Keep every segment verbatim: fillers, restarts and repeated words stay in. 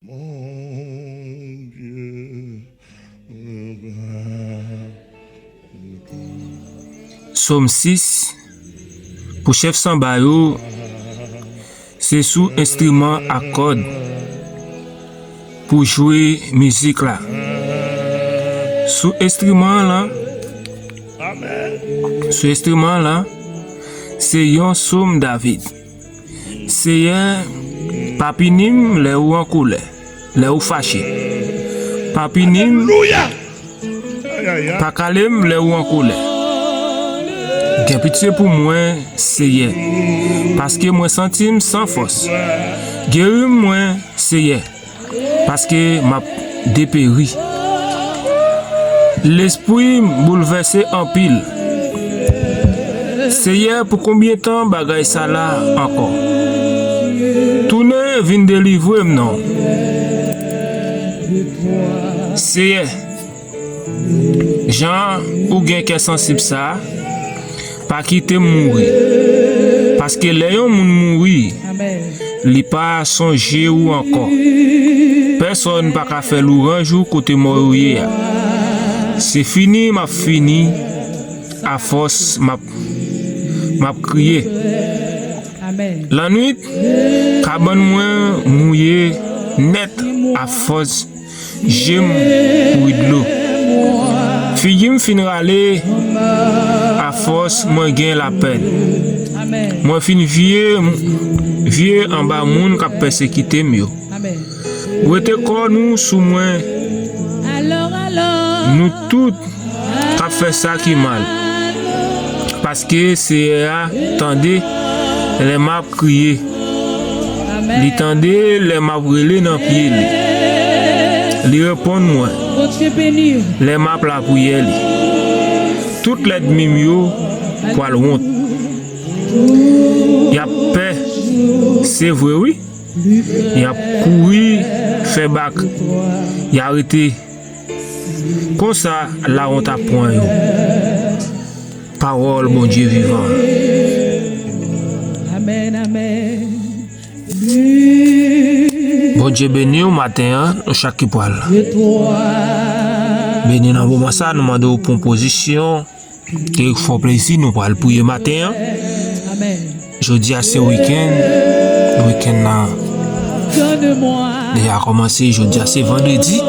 Mon Dieu, le grand. Sòm sis, pou chèf sanba yo, se sou enstriman a kòd pou jwe mizik la. Sou enstriman la, sou enstriman la, se yon sòm David. Seyè, pa pini m lè ou an kolè, lè ou fache. Pa pini m, pa kale m lè ou an kolè. Gen pitye pou mwen, Seyè, paske mwen santi m san fòs. Geri m mwen, Seyè, paske m ap deperi. Lespri m boulvèse anpil. Seyè, pou konbyen tan bagay sa la ankò? Tounen vin delivre m non. Seyè, jan ou gen kè sansib sa, pa kite m mouri. Paske lè yon moun mouri, li pa sonje ou ankò. Pèsonn pa ka fè lwanj ou kote mò yo ye a. Se fini m ap fini, afòs m ap, m ap kriye. Lannwit, kabann mwen mouye nèt afòs je m kouri dlo. Figi m fin rale afòs mwen gen lapèn. Mwen fin vye, vye anba moun k ap pèsekite m yo. Wete kò nou sou mwen, nou tout k ap fè sa ki mal. Paske Seyè a tande lè m ap kriye. Li tande lè m ap rele nan pye li. Li reponn mwen lè m ap lapriyè li. Tout lènmi m yo pral wont. Y ap pè, se vre wi. Y ap kouri fè bak. Y a rete. Konsa, lawont ap pran yo. Pawòl Bondye vivan. Amèn, amèn. Bondye beni w maten an, nou chak ki pral beni nan moman sa, nou mande w pran pozisyon. Ke fè w plezi, nou pral priye maten an. Jodi a se wikenn, wikenn nan deja kòmanse, jodi a se vandredi.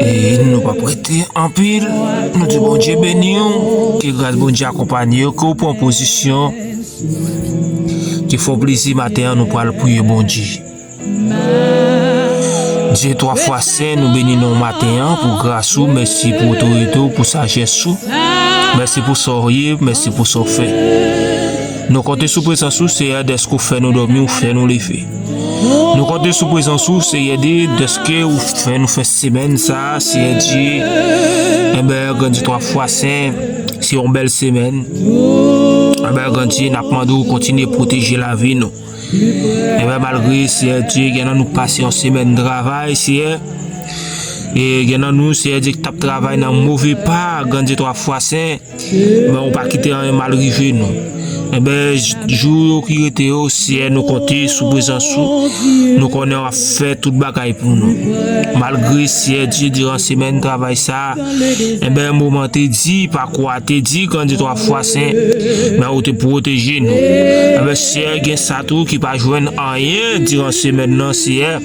E nou p ap rete anpil, nou di Bondye beni w, ke gras Bondye akonpanye w, ke w pran pozisyon. Ke fè w plezi maten an, nou pral priye Bondye. Dye twa fwa sen, nou beni non w maten an pou gras ou, mèsi pou otorite w, pou sajès ou. Mèsi pou sa w ye, mèsi pou sa w fè. Nou konte sou prezans ou, Seyè, dèske w fè nou dòmi, ou fè nou leve. Nou konte sou prezans ou, Seyè Dye, dèske ou fè nou fè semèn sa a, Seyè Dye. Enben, Gran Dye twa fwa sen, se yon bèl semèn. Enben, Gran Dye, n ap mande w kontinye pwoteje lavi nou. Enben, malgre, Seyè Dye, gen nan nou k pase yon semèn travay, Seyè. E gen nan nou, Seyè Dye, ki t ap travay nan move pa, Gran Dye twa fwa sen. Men ou pa kite anyen mal rive nou. Enben, j-, jou yo ki rete yo, Seyè, nou konte sou prezans ou. Nou konnen w ap fè tout bagay pou nou. Malgre, Seyè Dye, diran semèn travay sa a, enben, moman te di, pakwa te di, Gran Dye twa fwa sen, men ou te pwoteje nou. Enben, Seyè, gen sa tou ki pa jwenn anyen diran semèn nan, Seyè,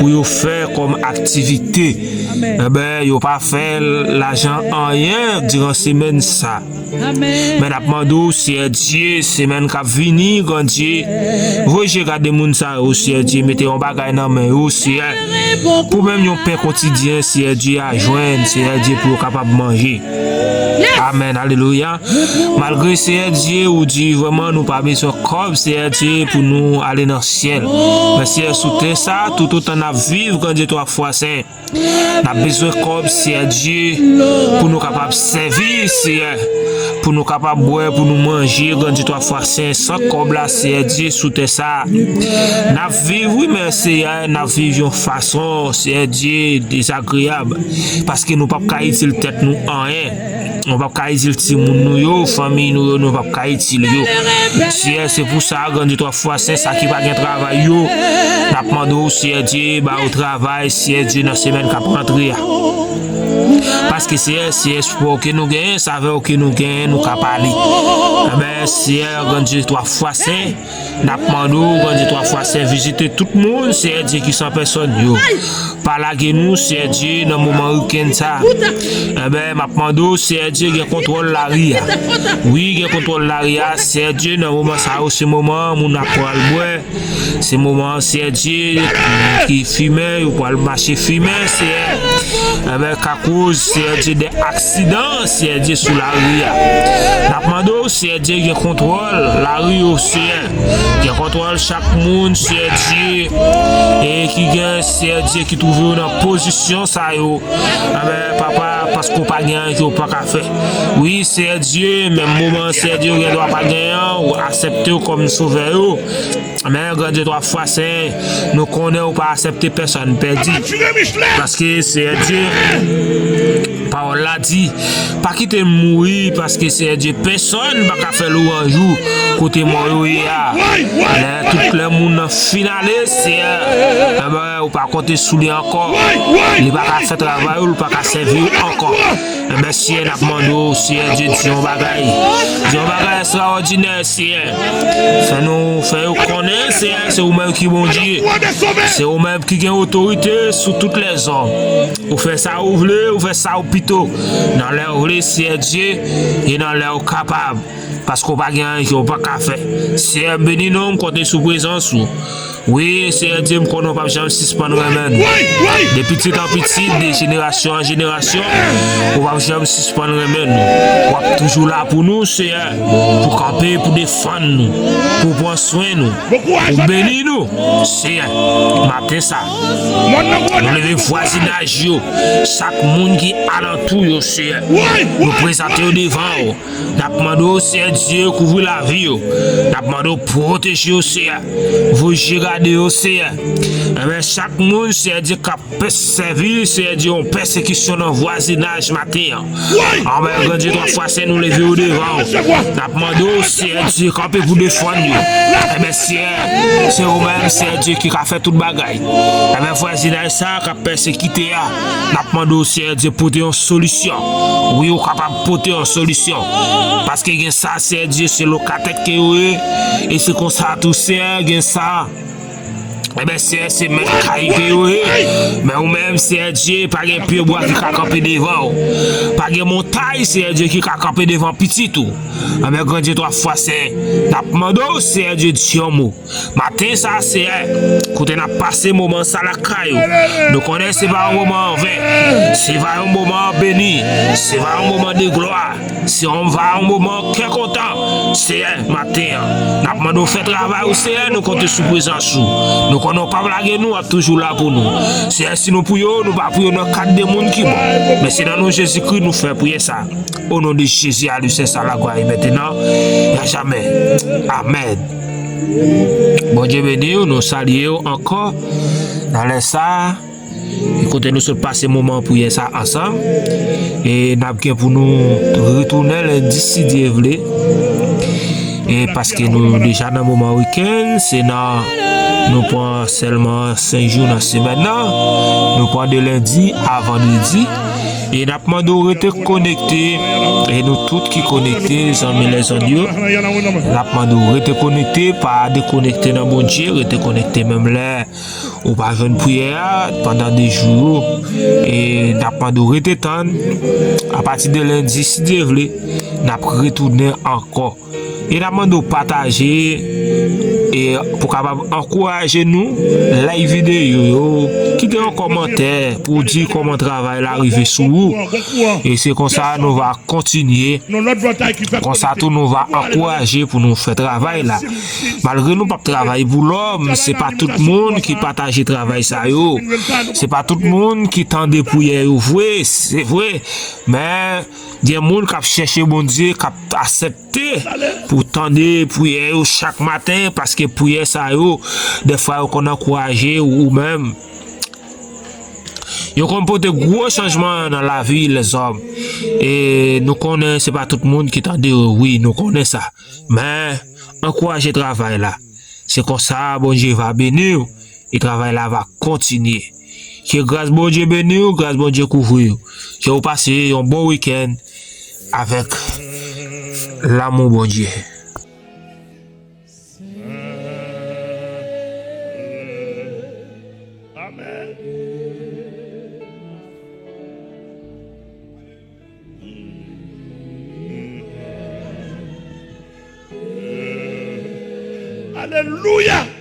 pou yo fè kòm aktivite. Enben, yo pa fè lajan anyen diran semèn sa. Men n ap mande w, Seyè Dye, semèn k ap vini, Gran Dye, voye je gade moun sa yo, Seyè Dye, mete yon bagay nan men yo, Seyè. Pou menm yon pen kotidyen, Seyè Dye, a jwenn, Seyè Dye, pou yo kapab manje. Amèn, alelouya. Malgre, Seyè Dye, ou di vrèman nou pa bezwen kòb, Seyè Dye, pou nou ale nan syèl. Men, Seyè, sou tè sa, toutotan n ap viv, Gran Dye twa fwa sen, n ap bezwen kòb, Seyè Dye, pou nou kapab sèvi, Seyè, pou nou kapab bwè, pou nou manje, Gran Dye twa fwa sen, san kòb la, Seyè Dye, sou tè sa a. N ap viv, wi, men, Seyè, n ap viv yon fason, Seyè Dye, dezagreyab, paske nou p ap ka itil tèt nou anyen. Nou p ap ka itil timoun nou yo, fanmi nou yo, nou p ap ka itil yo. Seyè, se pou sa, Grandye twa fwa sen, sa ki pa gen travay yo, n ap mande w, Seyè Dye, ba yo travay, Seyè Dye, nan semèn k ap rantre a. Paske, Seyè, se espwa w ke nou genyen, se avè w ke nou genyen, nou ka pale. Enben, Seyè, Grandye twa fwa sen, n ap mande w, Grandye twa fwa sen, vizite tout moun, Seyè Dye, ki san pèsòn yo. Pa lage nou, Seyè Dye, nan moman wikenn sa. Enben, m ap mande w, Seyè Dye, gen kontwòl lari a. Wi, gen kontwòl lari a, Seyè Dye, nan moman sa yo, se moman moun ap pral bwè. Se moman, Seyè Dye, ki fimen, yo pral mache fimen, Seyè. Enben, ka koz, Seyè Dye, de aksidan, Seyè Dye, sou lari a. N ap mande w, Seyè Dye, gen kontwòl lari yo, Seyè. Gen kontwòl chak moun, Seyè Dye, e ki gen, Seyè Dye, ki twouve yo nan pozisyon sa yo. Enben, papa, paske w pa gen anyen ke w pa ka fè. Wi, Seyè Dye, menm moman, Seyè Dye, yo gen dwa pa genyen, ou aksepte w kòm sovè yo. Men, Grandye twa fwa sen, nou konnen ou pa aksepte pèsonn pèdi. Paske, Seyè Dye, pawòl la di, pa kite m mouri, paske, Seyè Dye, pèsonn pa ka fè lwanj ou kote mò yo ye a. Lè tout lè moun nan fin ale, Seyè, enben, ou pa konte sou li ankò. Li pa ka fè travay ou, li pa ka sèvi ou ankò. Enben, Seyè, n ap mande w, Seyè Dye, di yon bagay. Di yon bagay ekstrawòdinè, Seyè. Fè nou, fè yo konnen, Seyè, se ou menm ki Bondye. Se ou menm ki gen otorite sou tout lèzòm. Ou fè sa ou vle, ou fè sa ou pito. Nan lè ou vle, Seyè Dye, e nan lè ou kapab. Paske w pa gen anyen ke w pa ka fè. Seyè, m beni non, m konte sou prezans ou. Wi, Seyè Dye, m konnen w p ap janm sispann renmen nou. De pitit an pitit, de jenerasyon an jenerasyon, ou p ap janm sispann renmen nou. W ap toujou la pou nou, Seyè, pou kanpe, pou defann nou, pou pran swen nou, pou beni nou, Seyè. Maten sa, nou leve vwazinaj yo, chak moun ki alantou yo, Seyè. Nou prezante yo devan w. N ap mande w, Seyè Dye, kouvri lavi yo. N ap mande w pwoteje yo, Seyè. Voye je gade yo, Seyè. Enben, chak moun, Seyè Dye, k ap pè-, sèvi, Seyè Dye, yon pèsekisyon nan vwazinaj maten an. Anben, Grandye twa fwa sen, nou leve yo devan w. N ap mande w, Seyè Dye, kanpe pou defann yo. Enben, Seyè, se ou menm, Seyè Dye, ki ka fè tout bagay. Enben, vwazinaj sa a k ap pèsekite a, n ap mande w, Seyè Dye, pote yon solisyon. Wi, ou kapab pote yon solisyon. Paske gen sa, Seyè Dye, se lokatè ke yo ye. E se konsa tou, Seyè, gen sa. Enben, Seyè, se mèt kay ke yo ye. Men ou menm, Seyè Dye, pa gen pyebwa ki ka kanpe devan w. Pa gen montay, Seyè Dye, ki ka kanpe devan pitit ou. Enben, Grandye twa fwa sen, n ap mande w, Seyè Dye, di yon mo. Maten sa, Seyè, kote n ap pase moman sa lakay ou, nou konnen se pa yon moman an ven, se pa yon moman beni, se pa yon moman de glwa, se yon, pa yon moman kè kontan. Seyè, maten an, n ap mande w fè travay ou, Seyè, nou konte sou prezans ou. Nou konnen w p ap lage nou, w ap toujou la pou nou. Seyè, si nou pou yo, nou pa pou yo nan kad de moun ki bon. Men se nan non Jezikri nou fè priyè sa. Au nom de Jésus, à lui seul soit la gloire, maintenant et à jamais. Amen. Bondye beni w, nou salye w ankò nan lè sa a, e kote nou sot pase moman priyè sa ansanm. E n ap gen pou nou retounen lendi, si Dye vle. E paske nou deja nan moman wikenn, se nan, nou pran sèlman senk jou nan semèn nan. Nou pran de lendi a vandredi. E n ap mande w rete konekte, e nou tout ki konekte, zanmi lèzòm yo, n ap mande w rete konekte, pa dekonekte nan Bondye, rete konekte menm lè ou pa jwenn priyè a pandan de jou yo. E n ap mande w rete tann, apati de lendi, si Dye vle, n ap retounen ankò. E n ap mande w pataje, e pou kapab ankouraje nou, like videyo yo, kite yon kòmantè pou w di kòman travay la rive sou ou. E se konsa nou va kontinye. Konsa tou nou va ankouraje pou nou fè travay la. Malgre nou p ap travay pou lòm, se pa tout moun ki pataje travay sa yo. Se pa tout moun ki tande priyè yo vre, se vre. Men, gen moun k ap chèche Bondye, k ap aksepte pou tande priyè yo chak maten, paske priyè sa yo, dèfwa yo konn ankouraje ou, ou menm. Yo konn pote gwo chanjman nan lavi lèzòm. E nou konnen se pa tout moun ki tande yo, wi, nou konnen sa. Men, ankouraje travay la. Se konsa Bondye va beni w e travay la va kontinye. Ke gras Bondye beni w, gras Bondye kouvri w. Ke w pase yon bon wikenn avèk lanmou Bondye. Amen. Alelouya.